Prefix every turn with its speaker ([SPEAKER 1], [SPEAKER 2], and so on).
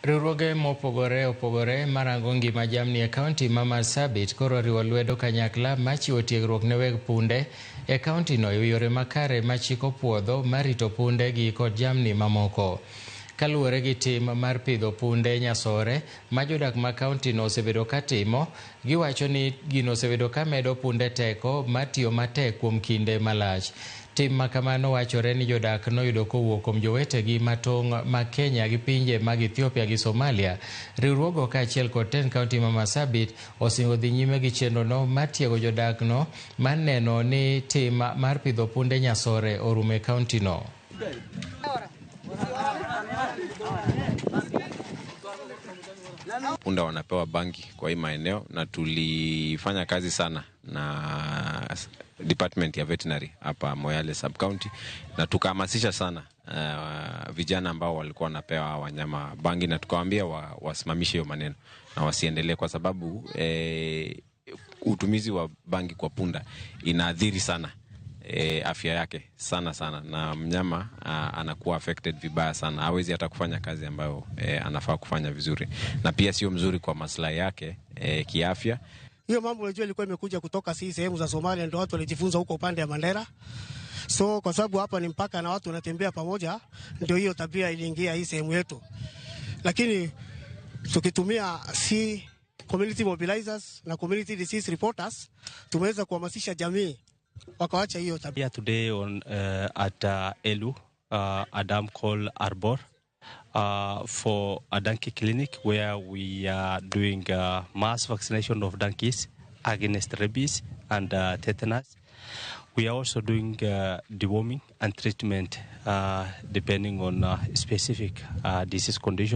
[SPEAKER 1] Riwruoge mopogore opogore marango ngima jamni e kaunti ma Marsabit koro oriwo lwedo kanyakla machiwo tiegruok ne weg punde e kaunti no e yore makare ma chik opuodho mar rito punde gi kod jamni mamoko. Kaluwore gi tim mar pidho punde nyasore ma jodak ma kaunti no osebedo ka timo, giwacho ni gino osebedo ka medo punde teko mar tiyo matek kuom kinde malach. Tim ma kamano wachore ni jodak noyudo kowuok kuom jowetegi matong' ma Kenya gi pinje mag Ethiopia gi Somalia. Riwruogo kaachiel kod tend kaunti ma Marsabit osingo dhi nyime gi chenro no mar tiego jodak no mar neno ni tim mar pidho punde nyasore orumo e kaunti no.
[SPEAKER 2] Punda wanapewa bangi kwa hii maeneo, na tulifanya kazi sana na department ya veterinary hapa Moyale sub county, na tukahamasisha sana vijana ambao walikuwa wanapewa wanyama bangi, na tukawaambia wasimamishe hiyo maneno na wasiendelee, kwa sababu utumizi wa bangi kwa punda inaathiri sana afya yake sana sana, na mnyama anakuwa affected vibaya sana, hawezi hata kufanya kazi ambayo anafaa kufanya vizuri, na pia sio mzuri kwa maslahi yake kiafya.
[SPEAKER 3] Hiyo mambo unajua ilikuwa imekuja kutoka si sehemu za Somalia, ndio watu walijifunza huko upande ya Mandera. So kwa sababu hapa ni mpaka na watu wanatembea pamoja, ndio hiyo tabia iliingia hii sehemu yetu. Lakini tukitumia si community mobilizers na community disease reporters, tumeweza kuhamasisha jamii wakawacha hiyo tabia.
[SPEAKER 4] Here today on at Elu, a dam called Arbor, for a donkey clinic where we are doing mass vaccination of donkeys against rabies and tetanus. We are also doing deworming and treatment depending on specific disease condition.